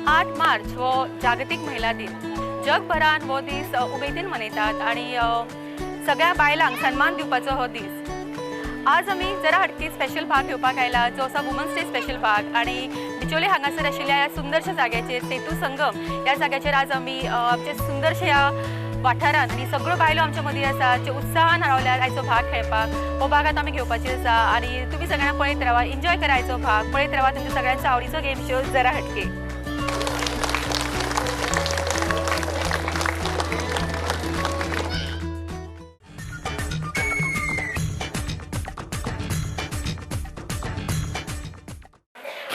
8 मार्च हो जागतीक महिला दिन. जगभरान हो दीस उमेदीन मनयतात आणि सगळ्या बायलांक सन्मान दिवपाचो हो दीस. आज आमी जरा हटके स्पेशल भाग घेवपाक आयला, जो आसा वुमन्स डे स्पेशल भाग आणि बिचोले हांगासर आशिल्ल्या ह्या सुंदरशा जाग्याचेर, सेतू संगम ह्या जाग्याचेर आज आमी आमचे सुंदरशे ह्या वाठारांत आनी सगळ्यो बायलो आमच्या मदीं आसा, जे उत्साहान रावल्यात आयचो भाग खेळपाक. हो भाग आतां आमी घेवपाची आसा आणि तुमी सगळ्यांना पळयत रावा, एन्जॉय करा आयचो भाग. पळयत रावा तुमच्या सगळ्यांचो आवडीचो गेम शो जरा हटके.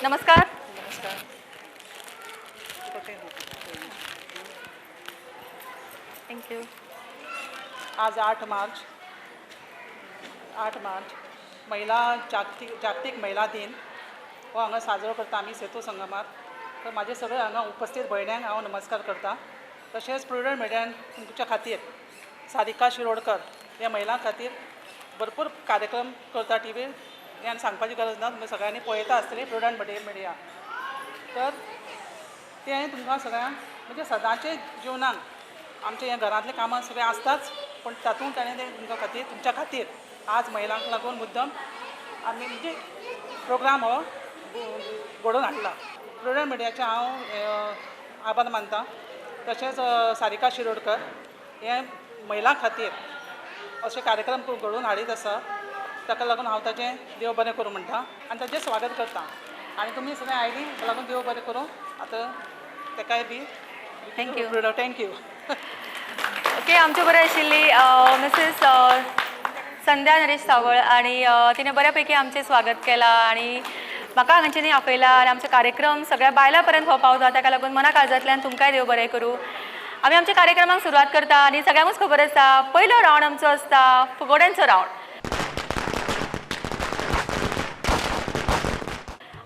नमस्कार. नमस्कार. Thank you. आज 8 मार्च, 8 मार्च महिला जागतीक जागतीक महिला दिन हो हांगा साजरो करता आमी सेतू संगमार. तर म्हाजे सगळे हांगा उपस्थित भयण्यांक हांव नमस्कार करता. तशेंच प्रुडंट मिडियान तुमच्या खातीर सारिका शिरोडकर ह्या महिलां खातीर भरपूर कार्यक्रम करता टिवीर. हें आनी सांगपाची गरज ना, तुमी सगळ्यांनी पळयता आसतली प्रुडंट मिडिया. तर तें तुमकां सगळ्यांक म्हणजे सदांचे जिवनान आमचे हें घरांतलें कामां सगळें आसताच, पूण तातूंत ताणें तें तुमकां खातीर, तुमच्या खातीर आज महिलांक लागून मुद्दम आमी म्हणजे प्रोग्राम हो घडोवन हाडला. प्रुडंट मिडियाचें हांव आभार मानता. तशेंच सारिका शिरोडकर हें महिलां खातीर अशे कार्यक्रम घडोवन हाडीत आसा, ताका लागून हांव ताचें देव बरें करूं म्हणटा आनी ताचें स्वागत करता. आनी तुमी सगळीं आयलीं ताका लागून देव बरें करूं आतां ताकाय बी. Thank you. Thank you. Okay, आमच्या बरोबर आशिल्ली मिसेस संध्या नरेश सावळ आणि तिने बऱ्यापैकी आमचें स्वागत केलां आणि म्हाका हांगाच्यानी आपयला आनी आमचो कार्यक्रम सगळ्या बायलां पर्यंत हो पावता, ताका लागून मना काळजांतल्यान तुमकांय देव बरें करूं. आमी आमच्या कार्यक्रमाक सुरवात करता आनी सगळ्यांकूच खबर आसा, पयलो रावंड आमचो आसता फुगोड्यांचो रावंड.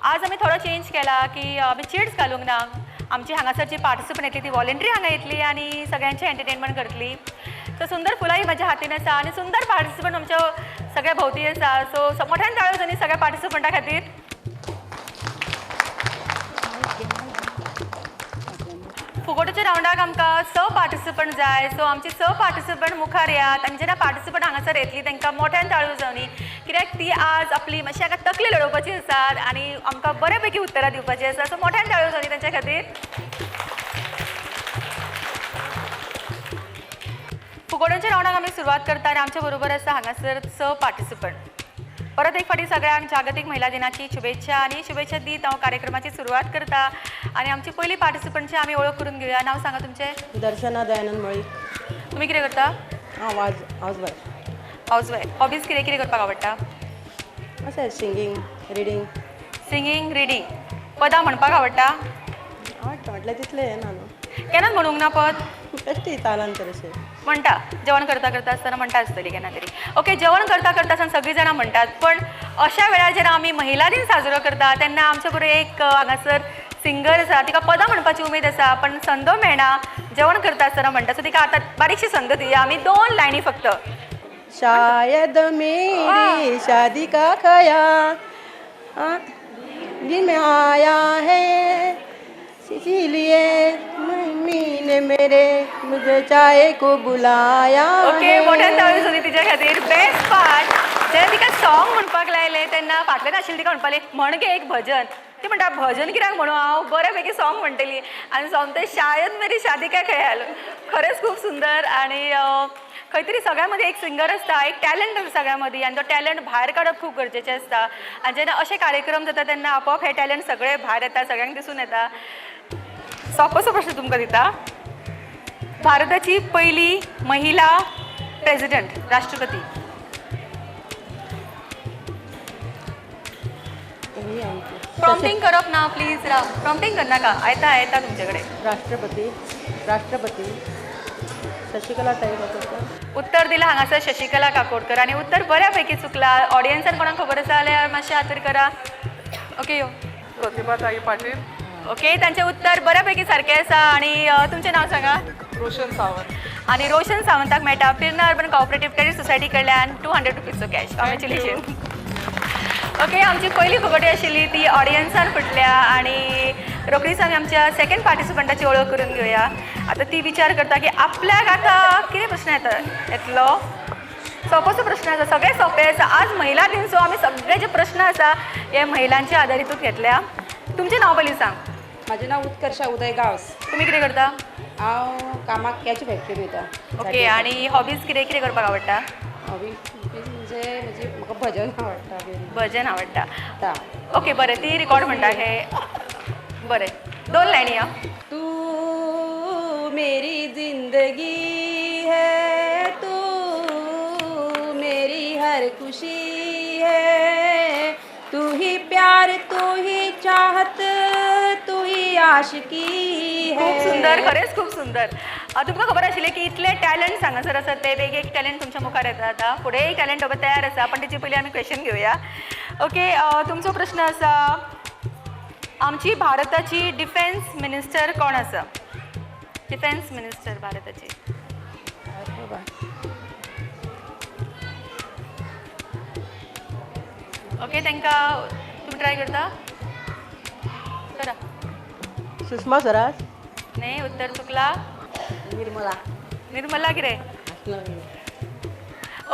आज आमी थोडो चेंज केला की आमी चिट्स घालूंक ना. आमची हांगासर जी पार्टिसिपंट येतली ती वॉलेंट्री हांगा येतली आनी सगळ्यांचें एंटरटेनमेंट करतली. सो सुंदर फुलां ही म्हाज्या हातीन आसा आनी सुंदर पार्टिसिपंट आमच्या सगळ्या भोंवती आसा. सो मोठ्यान टाळयो जावनी सगळ्या पार्टिसिपंटा खातीर. फुगोट्याच्या रावंडाक आमकां स पार्टिसिपंट जाय. सो आमचे स पार्टिसिपंट मुखार येयात आनी जेन्ना पार्टिसिपंट हांगासर येतली तांकां मोठ्यान टाळयो जावनी, कित्याक ती आज आपली मातशी हांगा तकली लडोवपाची आसात आनी आमकां बऱ्या पैकी उत्तरां दिवपाची आसा. सो मोठ्यान टाळयो जावनी तांच्या खातीर. फुगोड्यांच्या रावंडाक आमी सुरवात करता आनी आमच्या बरोबर आसा हांगासर स पार्टिसिपंट. परत एक फावटी सगळ्यांक जागतीक महिला दिनाची शुभेच्छा आनी शुभेच्छा दीत हांव कार्यक्रमाची सुरवात करता आनी आमची पयली पार्टिसिपंटची आमी वळख करून घेवया. नांव सांगा तुमचें. दर्शना दयानंद मळीक. तुमी कितें करता? हांव house wife. House wife. Hobbies कितें कितें करपाक आवडटा? अशें सिंगींग, रिडींग. Singing, reading. पदां म्हणपाक आवडटा? आवडटा म्हटल्यार तितलें हें ना न्हू. केन्नाच म्हणूंक ना पद? बेश्टी तालान तर अशें. म्हणटा, जेवण करता करता आसतना म्हणटा आसतली केन्ना तरी. ओके, जेवण करता करता आसतना सगळीं जाणां म्हणटात, पण अशा वेळार जेन्ना आमी महिला दिन साजरो करता तेन्ना आमच्या बरोबर एक हांगासर सिंगर आसा. तिका पदां म्हणपाची उमेद आसा पण संद मेळना. जेवण करता आसतना म्हणटा, सो तिका आतां बारीकशी संद दिया आमी, दोन लायनी फक्त. शायद मेरी शादी का ख्याल दिल में आया है, इसीलिए मम्मी ने मेरे मुझे चाय को बुलाया ओके. है. मोठ्यान ताळयो जावनी तिच्या खातीर. बेस्ट पार्ट, जेन्ना तिका सॉंग म्हणपाक लायलें तेन्ना फाटल्यान आशिल्ली तिका म्हणपाक लागली, म्हण गे एक भजन. ती म्हणटा, भजन कित्याक म्हणू, हांव बऱ्यापैकी सॉंग म्हणटली. आनी सॉंग तें शायद मेरी शादी का ख्याल. खरेंच खूब सुंदर आणि खंय तरी सगळ्यां मदीं एक सिंगर आसता, एक टॅलंट आसता सगळ्यां मदीं आनी तो टॅलंट भायर काडप खूब गरजेचें आसता. आनी जेन्ना अशे कार्यक्रम जाता तेन्ना आपोआप हे टॅलंट सगळे भायर येता, सगळ्यांक दिसून येता. सोंपोसो प्रश्न तुमकां दिता. भारताची पहिली महिला प्रेसिडेंट, राष्ट्रपती? ही आमची प्रॉम्प्टिंग करप ना, प्लीज राव, प्रॉम्प्टिंग करनाका. येता येता तुमचे कडेन. राष्ट्रपती, राष्ट्रपती शशिकला ताई काकोडकर. उत्तर दिलां हांगासर शशिकला काकोडकर आनी उत्तर बऱ्यापैकी चुकला. ऑडियन्सान कोणाक खबर आसा जाल्यार मातशें हातीर करा. ओके, यो. प्रतिभाताई पाटील. ओके, तांचें उत्तर बऱ्यापैकी सारकें आसा. आनी तुमचें नांव सांगा. रोशन सावंत. आनी रोशन सावंताक मेळटा पिर्ना अर्बन कॉपरेटीव क्रेडीट सोसायटी कडल्यान 200 रुपीजचो कॅश. कॉंग्रेच्युलेशन. ओके, आमची पयली फुगडी आशिल्ली ती ऑडियन्सान फुटल्या आनी रोखडीच आमी आमच्या सेकंड पार्टिसिपंटाची वळख करून घेवया. आतां ती विचार करता की आपल्याक आतां कितें प्रश्न येता येतलो. सोंपोसो प्रश्न आसा, सगळे सोंपे आसा. आज महिला दिन, सो आमी सगळे जे प्रश्न आसा हे महिलांच्या आदारितूच घेतल्या. तुमचें नांव पयलीं सांग. म्हाजें नांव उत्कर्षा उदय गांवस. तुमी कितें करता? हांव कामाक कॅच फॅक्टरीन वयता. ओके, आनी हॉबीज कितें कितें करपाक आवडटा? हॉबी म्हणजे म्हजी म्हाका भजन आवडटा. भजन आवडटा. ओके, बरें, ती रिकॉर्ड म्हणटा हे. बरें, दोन लायनी. तू मेरी जिंदगी है, तू मेरी हर खुशी है, तू ही प्यार, तू ही चाहत, तू ही आशिकी है. खूब सुंदर, खरेंच खूब सुंदर. तुमकां खबर आशिल्लें की इतले टॅलंट्स हांगासर आसा ते वेग एक टॅलंट तुमच्या मुखार येता. आतां फुडें एक टॅलंट तयार आसा, पण तेचे पयलीं आमी क्वेश्चन घेवया. ओके, तुमचो प्रश्न आसा, आमची भारताची डिफेन्स मिनिस्टर कोण आसा? डिफेन्स मिनिस्टर भारताची. ओके, तांकां तुमी ट्राय करता? करा. सुषमा स्वराज. न्ही, उत्तर चुकला. निर्मला. निर्मला कितें?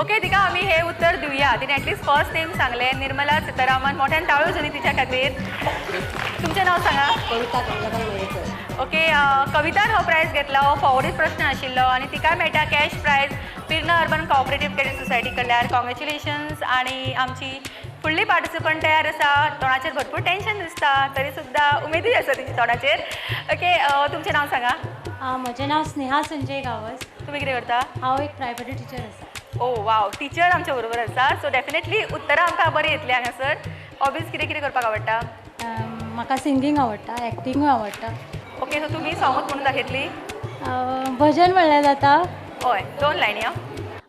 ओके, तिका आमी हे उत्तर दिवया. तिने एटलिस्ट फर्स्ट नेम सांगलें, निर्मला सीतारामन. मोठ्यान टाळयो जाली तिच्या खातीर. तुमचें नांव सांगा. कविता कमलाकांत मयेकर. ओके, कवितान हो प्रायज घेतला. हो फॉवर्डीड प्रश्न आशिल्लो आनी तिका मेळटा cash prize Pirna urban cooperative credit society कडल्यान. कॉंग्रेच्युलेशन्स. आनी आमची फुडली पार्टिसिपंट तयार आसा. तोंडाचेर भरपूर टेंशन दिसता, तरी सुद्दां उमेदूय आसा तिच्या तोंडाचेर. ओके, तुमचें नांव सांगा. म्हजें नांव स्नेहा संजय गांवस. तुमी कितें करता? हांव एक प्रायमरी टिचर आसा. ओ वाव, टिचर आमच्या बरोबर आसा. सो डेफिनेटली उत्तरां आमकां बरीं येतलीं हांगासर. हॉबीज कितें कितें करपाक आवडटा? म्हाका सिंगींग आवडटा, एक्टिंगूय आवडटा. ओके, सो तुमी सॉंगूच म्हणून दाखयतली? भजन म्हणल्यार जाता. हय, दोन लायनी.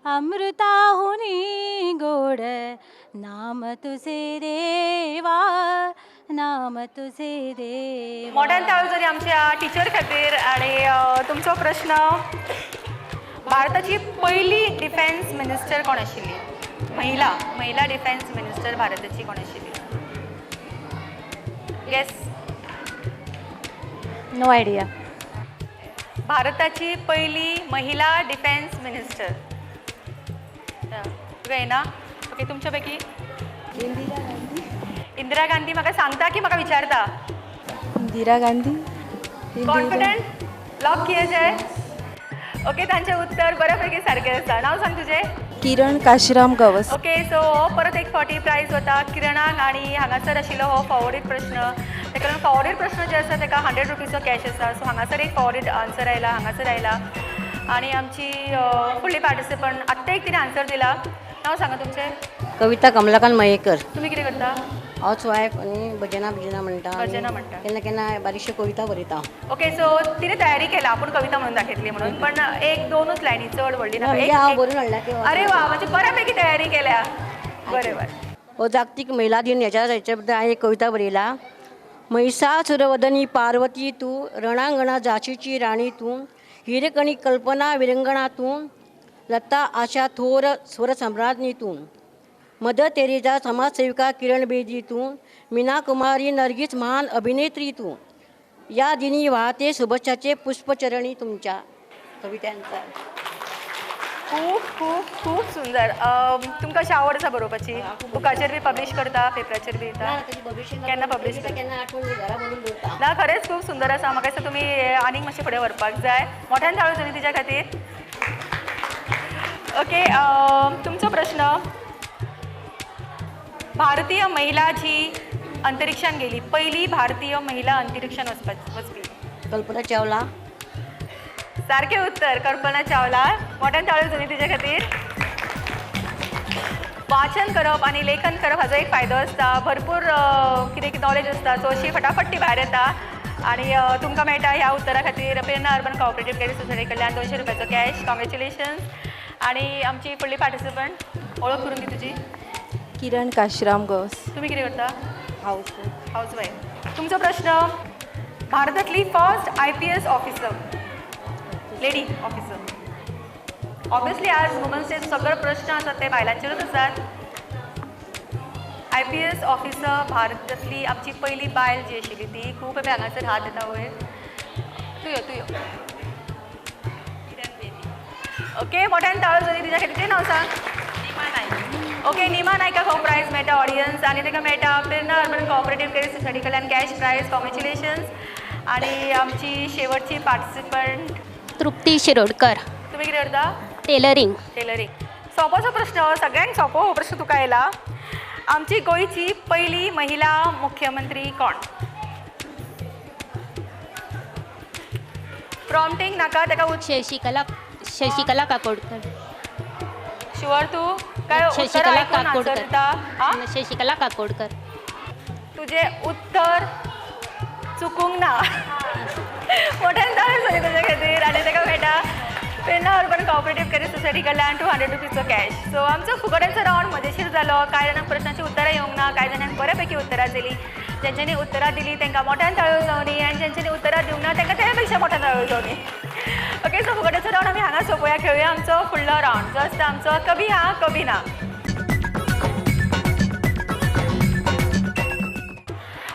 अमृताहुनी गोड नाम तुझे देवा, नाम तुझे देवा. मोठ्यान टाळयो जरी आमच्या टिचर खातीर. आनी तुमचो प्रश्न, भारताची पयली डिफेन्स मिनिस्टर कोण आशिल्ली? महिला, महिला डिफेन्स मिनिस्टर भारताची कोण आशिल्ली? येस. No idea. भारताची पयली महिला डिफेन्स मिनिस्टर तुका येना? ओके, तुमच्या पैकी इंदिरा गांधी. म्हाका सांगता की म्हाका विचारता? इंदिरा गांधी. कॉन्फिडंट लॉक किया जाय? ओके, तांचें उत्तर बऱ्यापैकी सारकें आसा. नांव सांग तुजें. किरण काशीराम गवस. ओके, सो हो परत एक फावटी प्रायज वता किरणाक. आनी हांगासर आशिल्लो हो फॉवर्डीड प्रश्न, ताका लागून फॉवर्डीड प्रश्न जे आसा ताका 100 रुपीजचो कॅश आसा. सो हांगासर एक फॉवर्डीड आन्सर आयला, हांगासर आयला. आनी आमची फुडली पार्टिसिपंट आत्तां एक तिणें आन्सर दिला. नांव सांगा तुमचें. कविता कमलाकांत मयेकर. तुमी कितें करता? हावज वायफ आनी भजनां बिजनां म्हणटा. भजनां म्हणटा. केन्ना केन्ना बारीकश्यो कविता बरयता. ओके, सो तिणें तयारी केला, आपूण कविता म्हणून दाखयतली म्हणून, पण एक दोनूच लायनी, चड व्हडली ना, म्हणजे हांव बरोवन हाडला त्यो. अरे वा, म्हणजे बऱ्यापैकी तयारी केल्या. बरें बरें. हो जागतीक महिला दिन हेच्या बद्दल हांवें एक कविता बरयला. महिषासुरवदनी पार्वती तूं, रणांगणा झांशीची राणी तूं, हिरकणी कल्पना विरंगणा तूं, लता आशा थोर स्वर सम्राज्ञी तूं, मदर तेरेजा समाजसेविका किरण बेदी तूं, मीना कुमारी नर्गीस महान अभिनेत्री तूं, या दिनी वाहते शुभेच्छाचे पुष्पचरणी तुमच्या. कवितांचा. खूब खूब खूब सुंदर. तुमकां अशी आवड आसा बरोवपाची? बुकाचेर बी पब्लिश करता, पेपराचेर बी येता? केन्ना पब्लिश केन्ना आठवण घरा बरोवन दवरता. ना, खरेंच खूब सुंदर आसा. म्हाका दिसता तुमी आनीक मातशें फुडें व्हरपाक जाय. मोठ्यान टाळयो जाली तिच्या खातीर. ओके, तुमचो प्रश्न, भारतीय महिला जी अंतरिक्षान गेली, पयली भारतीय महिला अंतरिक्षान वचपी? कल्पना चावला. सारकें उत्तर, कल्पना चावला. मोठ्यान टाळयो जाली तिच्या खातीर. वाचन करप आनी लेखन करप हाजो एक फायदो आसता. भरपूर कितें कितें नॉलेज आसता, सो अशी फटाफट ती भायर येता. आनी तुमकां मेळटा ह्या उत्तरा खातीर Pirna urban cooperative credit society कडल्यान 200 रुपयाचो कॅश. कॉंग्रेच्युलेशन्स. आनी आमची फुडली पार्टिसिपंट, वळख करून दी तुजी. किरण काशीराम गवस. तुमी कितें करता? हावस. हावस वायफ. तुमचो प्रश्न, भारतांतली first IPS officer, lady officer. Obviously आज वुमन्स डे, सगळे प्रश्न आसात ते बायलांचेरूच आसात. IPS officer भारतांतली आमची पयली बायल जी आशिल्ली ती खूब खेपे हांगासर हात येता वयर. तूं यो, तूं यो. ओके, मोठ्यान ताळो जाली तिच्या खातीर. तुजें नांव सांग. ओके, निमा नायकाक हो प्रायज मेळटा ऑडियन्स आनी ताका मेळटा Prerana urban cooperative credit society कडल्यान कॅश प्रायज. कॉंग्रेच्युलेशन्स. आनी आमची शेवटची पार्टिसिपंट तृप्ती शिरोडकर. तुमी कितें करता? टेलरिंग. टेलरिंग. सोंपोसो प्रश्न, सगळ्यांक सोंपो हो प्रश्न तुका आयला. आमची गोंयची पयली महिला मुख्यमंत्री कोण? प्रॉम्प्टिंग नाका ताका. शशिकला, शशिकला काकोडकर. शुअर तूं? काय उत्तर शशिकला आयकून आन्सर काकोडकर. दिता? आं, शशिकला काकोडकर. तुजें उत्तर चुकूंक ना. मोठ्यान ताळयो जाली तुजे खातीर आनी ताका मेळटा Prerana urban cooperative credit society कडल्यान 200 रुपीजचो कॅश. सो आमचो फुगड्यांचो रावंड मजेशीर जालो. कांय जाणांक प्रश्नाची उत्तरां येवंक ना, कांय जाणांक बऱ्या पैकी उत्तरां दिली. ज्यांच्यांनी उत्तरां दिली तांकां मोठ्यान ताळयो जावनी आनी ज्यांच्यांनी उत्तरां दिवंक ना तांकां त्या पेक्षा मोठ्यान ताळयो जावनी. ओके, सो फुगड्याचो रावंड आमी हांगा सोंपोया. खेळुया आमचो फुडलो रावंड जो आसता आमचो कभी हा कभी ना.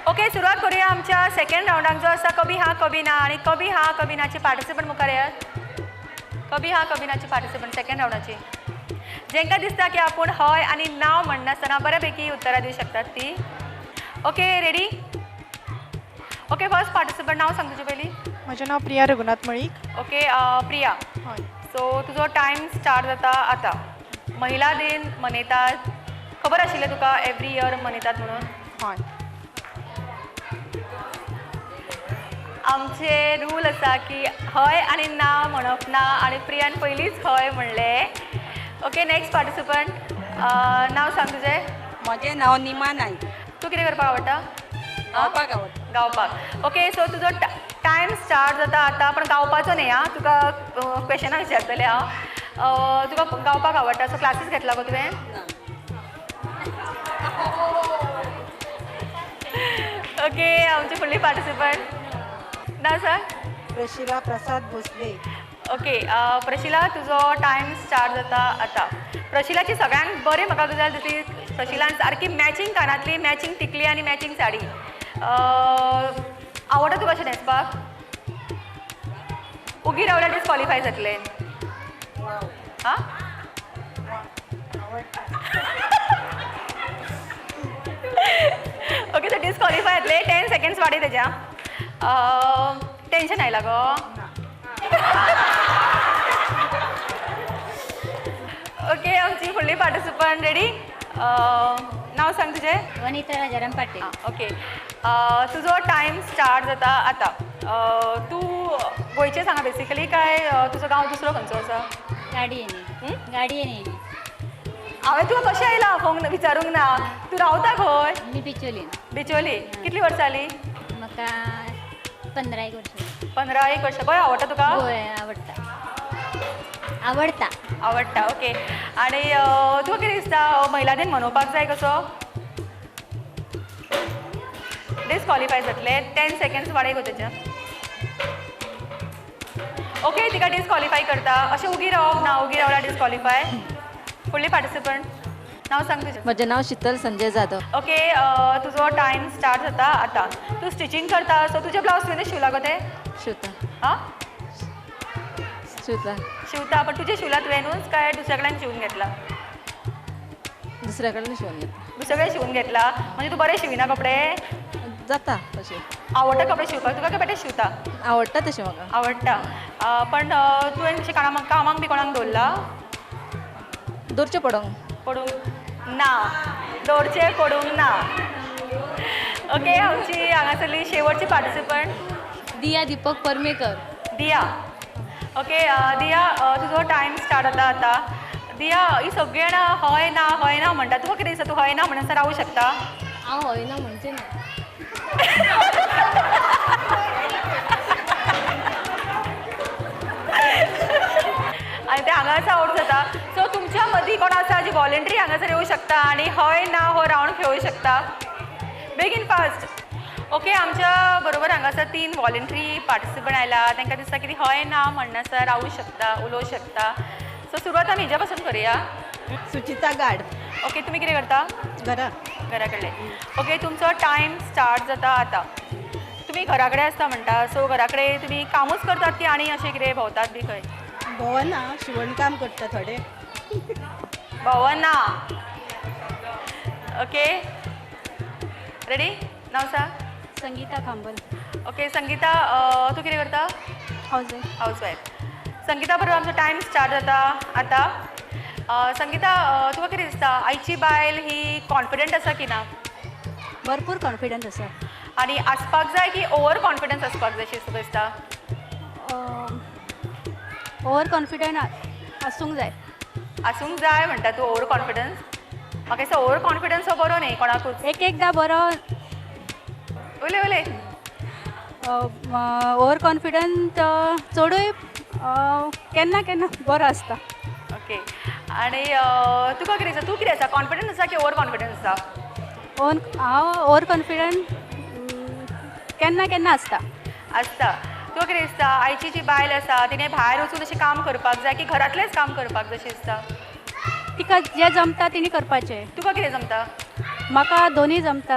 ओके, सुरवात करूया आमच्या सेकंड रावंडाक जो आसा कभी हा कभी ना. आनी कभी हा कभी नाचे पार्टिसिपंट मुखार येयात. कभी हा कभी नाचे पार्टिसिपंट सेकंड रावंडाची, जेंकां दिसता की आपूण हय आनी नांव म्हणनासतना बऱ्यापैकी उत्तरां दिवं शकतात ती. Okay, ready? Okay, first participant, नांव सांग तुजें पयलीं. म्हजें नांव प्रिया रघुनाथ मळीक. ओके प्रिया, हय. सो तुजो टायम स्टार्ट जाता आतां. महिला दिन मनयतात, खबर आशिल्लें तुका एवरी इयर मनयतात म्हणून? हय. आमचे रूल आसा की हय आनी ना म्हणप ना, आनी प्रियान पयलींच हय म्हणलें. ओके, नेक्स्ट पार्टिसिपंट, नांव सांग तुजें. म्हजें नांव निमा नायक. तूं कितें करपाक आवडटा? गावपाक आवडटा. गावपाक. ओके, सो तुजो टायम स्टार्ट जाता आतां, पण गावपाचो न्ही आं, तुका क्वेशनां विचारतलें हांव. तुका गावपाक आवडटा, सो क्लासीस घेतला गो तुवें? ओके, आमची फुडली पार्टिसिपंट, ना सर? प्रशिला प्रसाद भोसले. ओके प्रशिला, तुजो टायम स्टार्ट जाता आतां. प्रशिलाची सगळ्यांत बरें म्हाका गजाल दिसली, प्रशिलान सारकी मॅचिंग कानांतली, मॅचिंग टिकली आनी मॅचिंग साडी. आवडटा तुका अशें न्हेसपाक? उगी रावल्यार डिस्कॉलिफाय जातलें. आं, ओके, सो डिस्कॉलिफाय जातलें. 10 सेकेंड्स वाडय तेज्या. टेन्शन आयलां गो? ओके, आमची फुडली पार्टिसिपंट रेडी? नांव सांग तुजें. वनिता राजाराम पाटील. ओके, तुजो टायम स्टार्ट जाता आतां. तूं गोंयचें सांगा बेसिकली, काय तुजो गांव दुसरो खंयचो आसा? गाडयेनी. गाडयेनी. हांवें तुका कशें आयलां आपोवंक विचारूंक ना. तूं रावता खंय? मी बिचोली. बिचोली. कितलीं वर्सां जालीं? म्हाका 15 एक वर्सां. 15 एक वर्सां. गोंय आवडटा तुका? गोंय आवडटा. आवडटा. आवडटा. ओके, आनी तुका कितें दिसता महिला दिन मनोवपाक जाय कसो? डिस्कॉलिफाय जातलें. 10 सेकेंड्स वाडय गो तेच्या. ओके, तिका डिस्कॉलिफाय करता. अशें उगी रावप ना, उगी रावल्यार डिस्कॉलिफाय. फुडली पार्टिसिपंट, नांव सांग तुजें. म्हजें नांव शीतल संजय जाधव. ओके, तुजो टायम स्टार्ट जाता आतां. तूं स्टिचींग करता, सो तुजें ब्लावज तुवें शिवला गो तें? शिवता. आं, शिवता. शिवता, पण तुजें शिवला तुवेंनूच काय दुसऱ्या कडल्यान शिवून घेतला? दुसऱ्या कडल्यान शिवून घेतला. दुसऱ्या कडेन शिवून घेतला म्हणजे तूं बरें शिविना कपडे? जाता तशें. आवडटा कपडे शिवपाक तुका काय बेठे शिवता? आवडटा तशें म्हाका. आवडटा. पण तुवें कशें कामाक बी कोणाक दवरला? दवरचें पडोंक. पडूंक ना, दवरचें पडूंक ना. ओके, आमची हांगासरली शेवटची पार्टिसिपंट दिया दीपक परमेकर. दिया. ओके दिया, तुजो टायम स्टार्ट जाता आतां. दिया, ही सगळीं जाणां हय ना हय ना म्हणटा, तुका कितें दिसता? तूं हय ना म्हणून रावूं शकता? हांव हय ना म्हणचें ना. आनी ते हांगासर आवट जाता. सो तुमच्या मदीं कोण आसा जी वॉलंटरी हांगासर येवं शकता आनी हय ना हो रावंड खेळूं शकता? बेगीन फास्ट. ओके, आमच्या बरोबर हांगासर 3 वॉलंटरी पार्टिसिपंट आयला. तांकां दिसता की हय ना म्हणनासर रावूं शकता, उलोवं शकता. सो सुरवात आमी हेज्या पासून करुया. सुचिता गाड. ओके, तुमी कितें करता? घरा. घरा कडले. ओके, तुमचो टायम स्टार्ट जाता आतां. तुमी घरा कडेन आसता म्हणटा, सो घरा कडेन तुमी कामूच करतात की आनी अशें कितें भोंवतात बी खंय? भोंवना, शिवण काम करता थोडें. भोंवना. Okay, ready? नांव सांग. संगीता खांबल. ओके संगीता, तूं कितें करता? Housewife. Housewife. Sangeeta बरोबर आमचो टायम स्टार्ट जाता आतां. संगीता, तुका कितें दिसता, आयची बायल ही कॉन्फिडंट आसा की ना? भरपूर कॉन्फिडंट आसा. आनी आसपाक जाय की ओवर कॉन्फिडन्स आसपाक जाय अशें तुका दिसता? ओवर कॉन्फिडंट आसूंक जाय. आसूंक जाय म्हणटा तूं ओवर कॉन्फिडन्स? म्हाका दिसता ओवर कॉन्फिडन्स हो बरो न्ही कोणाकूच. एक एकदां बरो. उलय उलय. ओवर कॉन्फिडंट चडूय केन्ना केन्ना बरो आसता. ओके, आनी तुका कितें दिसता, तूं कितें आसा, कॉन्फिडन्स आसा की ओवर कॉन्फिडन्स आसा? हांव ओवर कॉन्फिडंट केन्ना केन्ना आसता. आसता. तुका कितें दिसता, आयची जी बायल आसा तिणें भायर वचून अशें काम करपाक जाय की घरांतलेंच काम करपाक जाय अशें दिसता? तिका जें जमता तिणें करपाचें. तुका कितें जमता? म्हाका दोनूय जमता.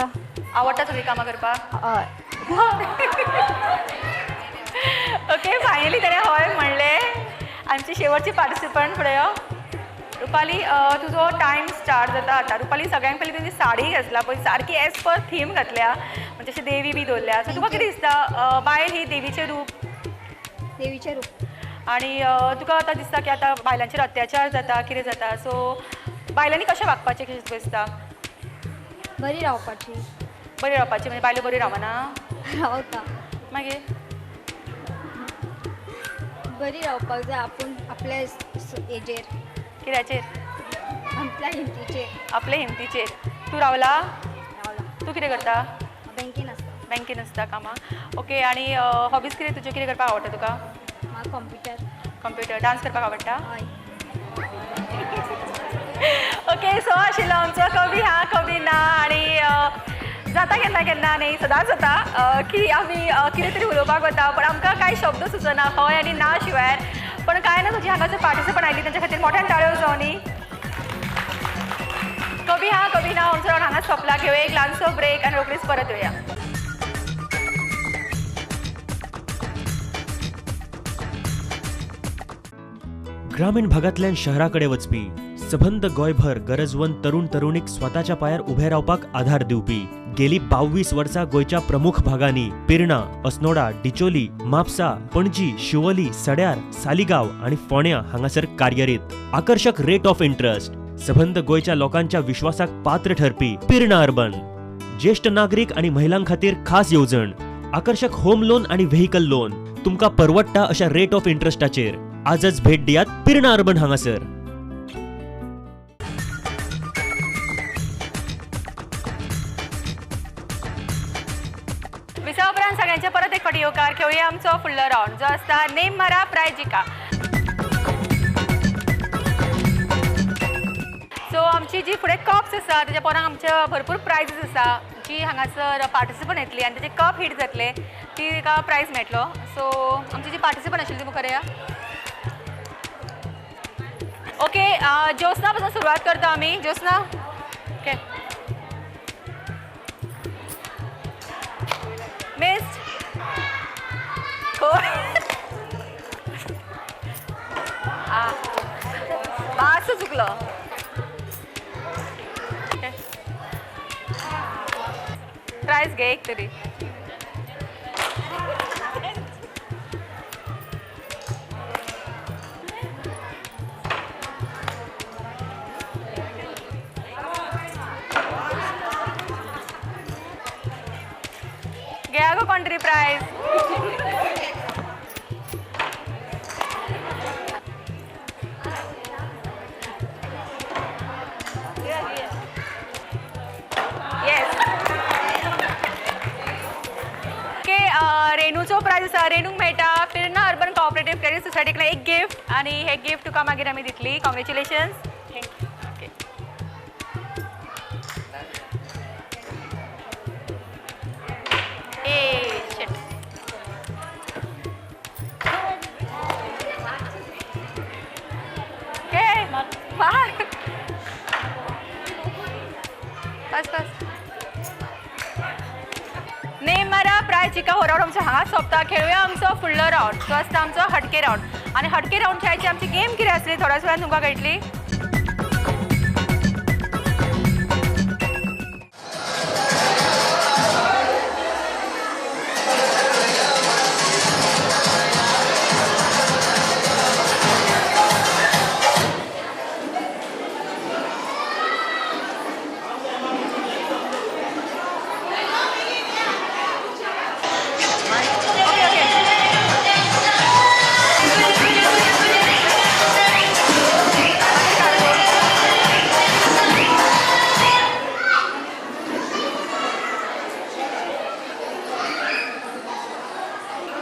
आवडटा सगळीं कामां करपाक? हय. ओके, फायनली ताणें हय म्हणलें. आमची शेवटची पार्टिसिपंट फुडें यो. रुपाली, तुजो टायम स्टार्ट जाता आतां. रुपाली, सगळ्यांत पयलीं तुजी साडी घातला पळय, सारकी एज पर थीम घातल्या, म्हणजे अशी देवी बी दवरल्या. सो तुका कितें दिसता, बायल ही देवीचें रूप? देवीचें रूप. आनी तुका आतां दिसता की आतां बायलांचेर अत्याचार जाता, कितें जाता, सो बायलांनी कशें वागपाचें कशें तुका दिसता? बरी रावपाची. बरी रावपाची म्हणजे बायलो बरी रावना? रावता. मागीर बरी रावपाक जाय आपूण आपल्या हेजेर. कित्याचेर? आपल्या हिमतीचेर. आपल्या हिमतीचेर. तूं रावला? रावला. तूं कितें करता? बँकेन आसता. बँकेन आसता कामाक. ओके, आनी हॉबीज कितें तुज्यो, कितें करपाक आवडटा तुका? म्हाका कॉम्प्युटर. कॉम्प्युटर. डांस करपाक आवडटा? हय. ओके, सो आशिल्लो आमचो कवी हा कवी ना. आनी जाता केन्ना केन्ना न्ही, सदांच जाता की आमी कितें तरी उलोवपाक वता पण आमकां कांय शब्द सुचना हय आनी ना शिवाय. पण कांय ना, तुजी हांगासर पार्टिसिपंट आयली तांच्या खातीर मोठ्यान टाळयो जावनी. कवी हा कवी ना आमचो रावंड हांगाच सोंपला. घेवया एक ल्हानसो ब्रेक आनी रोखडीच परत येवया. ग्रामीण भागांतल्यान शहराकडे वचपी सबंद गोंयभर गरजवंत तरुण तरुणीक स्वताच्या पायार उभे रावपाक आधार दिवपी गेली 22 वर्सां गोंयच्या प्रमुख भागांनी पिर्णा, अस्नोडा, डिचोली, म्हापसा, पणजी, शिवोली, सड्यार, सालिगांव आनी फोंड्या हांगासर कार्यरीत. आकर्शक रेट ऑफ इंट्रस्ट, सबंद गोंयच्या लोकांच्या विश्वासाक पात्र ठरपी पिर्णा अर्बन. ज्येष्ठ नागरीक आनी महिलां खातीर खास येवजण, आकर्शक होम लोन आनी व्हेकल लोन तुमकां परवडटा अशा रेट ऑफ इंट्रस्टाचेर. आजच भेट दियात पिर्णा अर्बन हांगासर. विसा उपरांत सगळ्यांचे परत एक फावटी येवकार. खेळुया आमचो फुडलो रावंड जो आसता नेम मारा प्रायज जिका. सो आमची जी फुडें कप्स आसा तेच्या पोरांक आमच्या भरपूर प्रायजीस आसा. जी हांगासर पार्टिसिपंट येतली आनी तेजे कप हिट जातले ती तिका प्रायज मेळटलो. सो आमची जी पार्टिसिपंट आशिल्ली ती मुखार या. ओके, ज्योत्सना पासून सुरवात करता आमी. ज्योत्सना, ओके, मिस्ड कोण? मातसो चुकलो. प्रायज घे एक तरी. घ्या गो कोण तरी प्रायज. येस, ओके, रेणूचो प्रायज आसा. रेणूक मेळटा Pirna urban cooperative credit society कडल्यान एक गिफ्ट आनी हे गिफ्ट तुका मागीर आमी दितली. कॉंग्रेच्युलेशन्स. Thank you. Okay, मालिका हो रावंड आमचो हांगाच सोंपता. खेळुया आमचो फुडलो रावंड, तो आसता आमचो हटके रावंड. आनी हटके रावंड खेळायची आमची गेम कितें आसली थोड्याच वेळान तुमकां कळटली.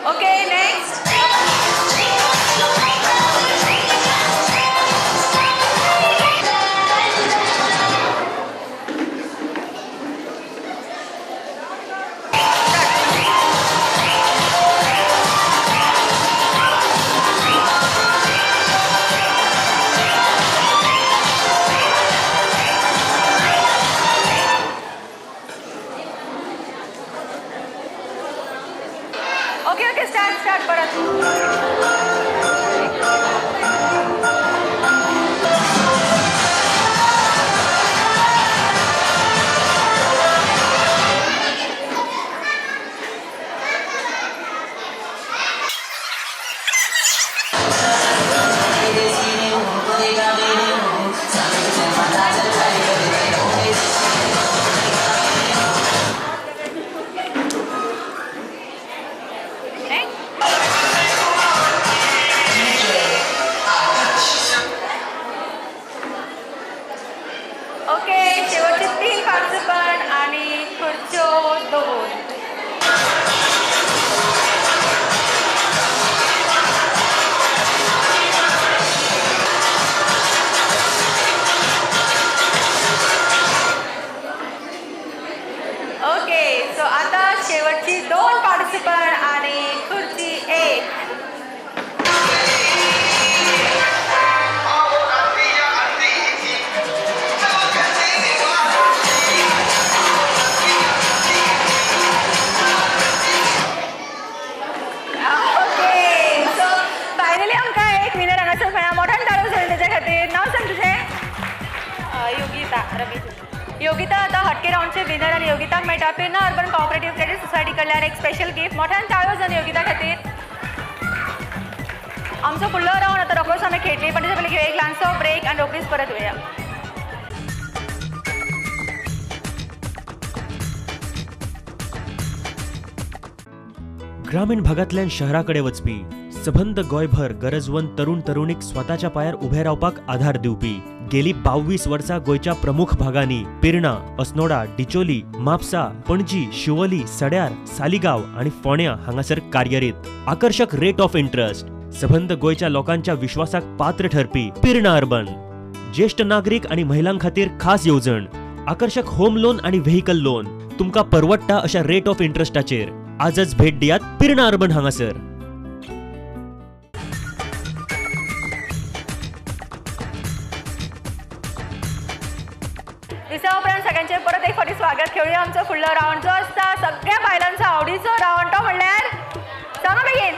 Okay, next. Okay, okay, start, start, परत. ओके, शेवटचे 3 पार्टिसिपंट आणि खुर्च्यो 2. ओके, सो आता शेवटची 2 पार्टिसिपंट आणि खुर्ची 1. योगिता आता हटके राऊंडचे विनर आणि योगिताक मेळटा Pirna urban cooperative credit society कडल्यान एक स्पेशल गिफ्ट. मोठ्यान टाळयो जावन योगिता खातीर. आमचो फुडलो राऊंड आतां रोखडोच आमी खेळटली, पण तेच्या पयलीं घेवया एक ल्हानसो ब्रेक आनी रोखडीच परत येवया. ग्रामीण भागांतल्यान शहरा कडेन वचपी सबंद गोंयभर गरजवंत तरुण तरुणीक स्वताच्या पांयार उबे रावपाक आधार दिवपी गेली 22 वर्सां गोंयच्या प्रमुख भागांनी पिर्णा, अस्नोडा, डिचोली, म्हापसा, पणजी, शिवोली, सड्यार, सालिगांव आनी फोंड्या हांगासर कार्यरीत. आकर्शक रेट ऑफ इंट्रस्ट, सबंद गोंयच्या लोकांच्या विश्वासाक पात्र ठरपी पिर्णा अर्बन. ज्येष्ठ नागरीक आनी महिलां खातीर खास येवजण, आकर्शक होम लोन आनी व्हेकल लोन तुमकां परवडटा अशा रेट ऑफ इंट्रस्टाचेर. आजच भेट दियात पिर्णा अर्बन हांगासर. दिसा उपरांत सगळ्यांचे परत एक फावटी स्वागत. खेळुया आमचो फुडलो रावंड जो आसता सगळ्या बायलांचो आवडीचो रावंड, तो म्हणल्यार सांगा बेगीन,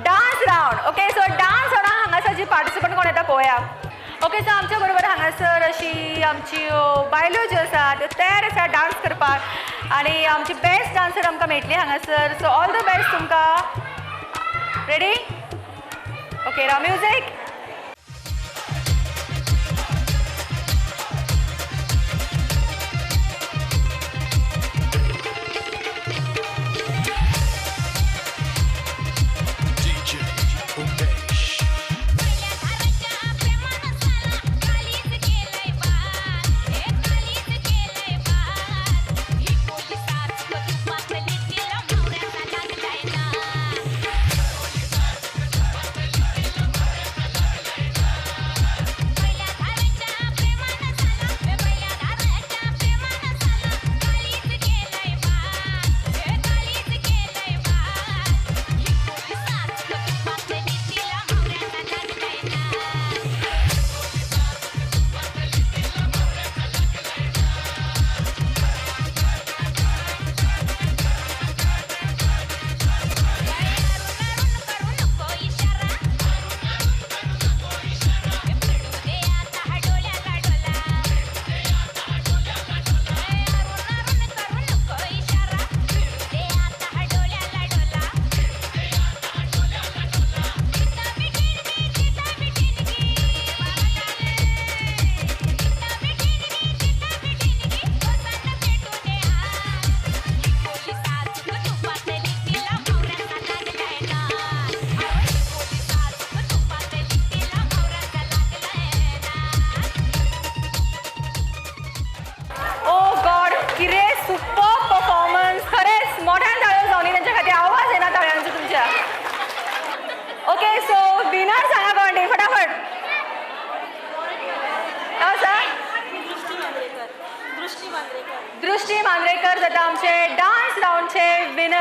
dance round. Okay, so dance रावंडाक हांगासर जी पार्टिसिपंट कोण येता पळोवया. ओके, सो आमच्या बरोबर हांगासर अशी आमची बायलो ज्यो आसा त्यो तयार आसा डान्स करपाक आनी आमची बेस्ट डान्सर आमकां मेळटली हांगासर. सो ऑल the best तुमकां. रेडी? ओके, राव म्युजीक.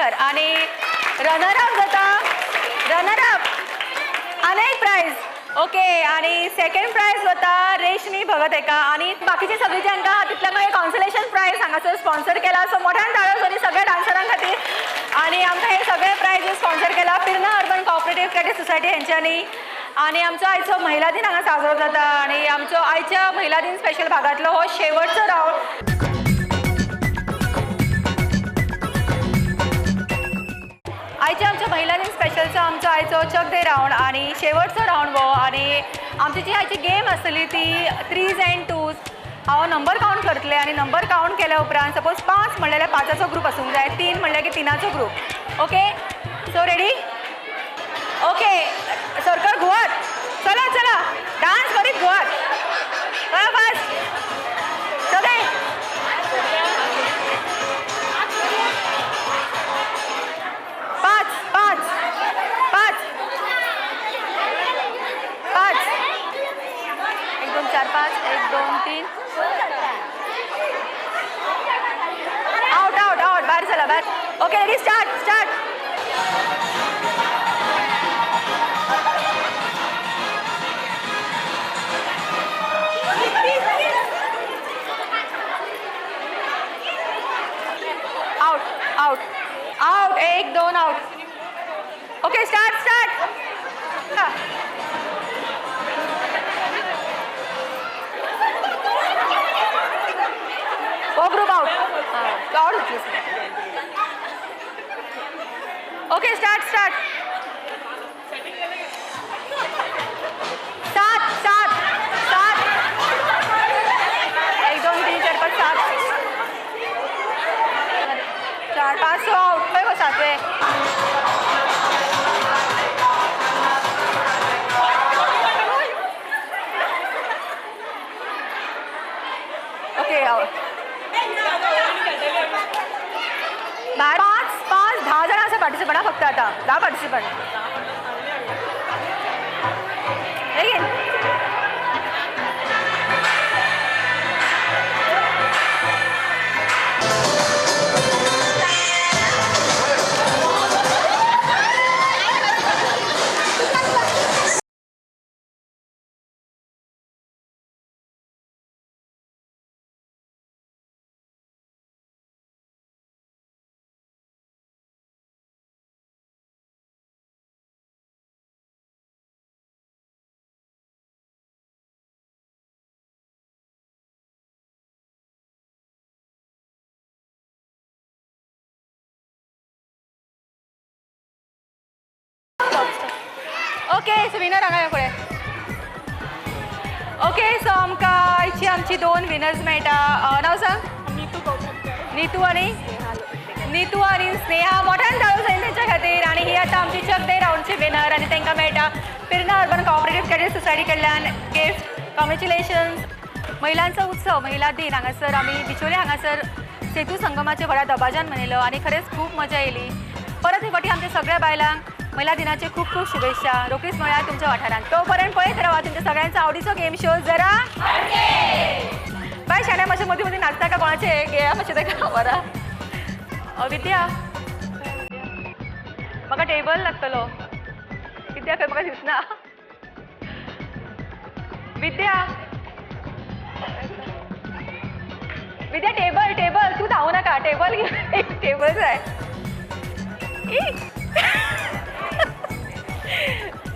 विनर आणि रनर अप जाता रनर अप अनेक प्रायज. ओके आणि सेकंड प्रायज वता रेशमी भगत एका आणि बाकीचे सगळी जांकां तितल्या मागीर कॉन्सलेशन प्रायज हांगासर स्पॉन्सर केला. सो मोठ्यान टाळयो जाली सगळ्या डान्सरां खातीर आणि आमकां हे सगळे प्रायजीस स्पॉन्सर केला Pirna urban cooperative credit society हेंच्यांनी. आणि आमचो आयचो महिला दिन हांगा साजरो जाता आणि आमचो आयच्या महिला दिन स्पेशल भागांतलो हो शेवटचो रावंड. आयच्या आमच्या महिला दिन स्पेशलचो आमचो आयचो चक दे रावंड आणि शेवटचो रावंड हो. आणि आमची जी आयची गेम आसतली ती 3s and 2s. हांव नंबर कावंट करतले आनी नंबर कावंट केल्या उपरांत सपोज 5 म्हणलें जाल्यार 5चो ग्रूप आसूंक जाय, 3 म्हणल्यार की 3चो group. Okay so ready? Okay सरकार घुवात, चला चला डान्स करीत घुवात, चला फास्ट सगळे. 5 5 5 5 1 2 4 5 1 2 3 आउट आउट आउट बाहेर चला बाहेर. Okay ready start start. Out out out 1 2 out. Okay start start. वो group out out. Okay start start. 7 7 7 1 2 3 4 5 7 4 5 out. खंय गो सातवे? Okay out. 5 5 10 जाणां आसा पार्टिसिपंट फक्त आतां 10 पार्टिसिपंट. बेगीन ओके सो विनर हांगा यो पळय. ओके सो आमकां आयची आमची 2 विनर्स मेळटा. नांव सांग? नितू आनी नितू आनी स्नेहा. मोठ्यान टाळयो जाय तेंच्या खातीर. आनी ही आतां आमची चक दे रावंडची विनर आनी तांकां मेळटा Pirna urban cooperative credit society कडल्यान गिफ्ट. कॉंग्रेच्युलेशन्स. महिलांचो उत्सव महिला दिन हांगासर आमी बिचोले हांगासर सेतू संगमाचे व्हडा दबाज्यान मनयलो आनी खरेंच खूब मजा येयली. परत एक फावटी आमच्या सगळ्या बायलांक महिला दिनाचे खूब खूब शुभेच्छा. रोखडीच मेळया तुमच्या वाठारांत. तोपर्यंत पळयत रावा तुमच्या सगळ्यांचा आवडीचो गेम शो जरा बाय. शाण्या मातशें मदीं मदीं नाचता का कोणाचे घेया मातशें तेका खबर आहा. विद्या म्हाका टेबल लागतलो. विद्या खंय म्हाका दिसना. विद्या विद्या टेबल टेबल तूं धांवू नाका. टेबल टेबल जाय.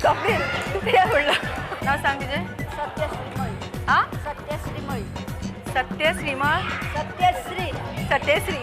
स्वप्नील तुका म्हणलं नाव सांग तुझे. सत्यश्री. आ सत्यश्री मळी. सत्यश्री मळ. सत्यश्री. सत्यश्री.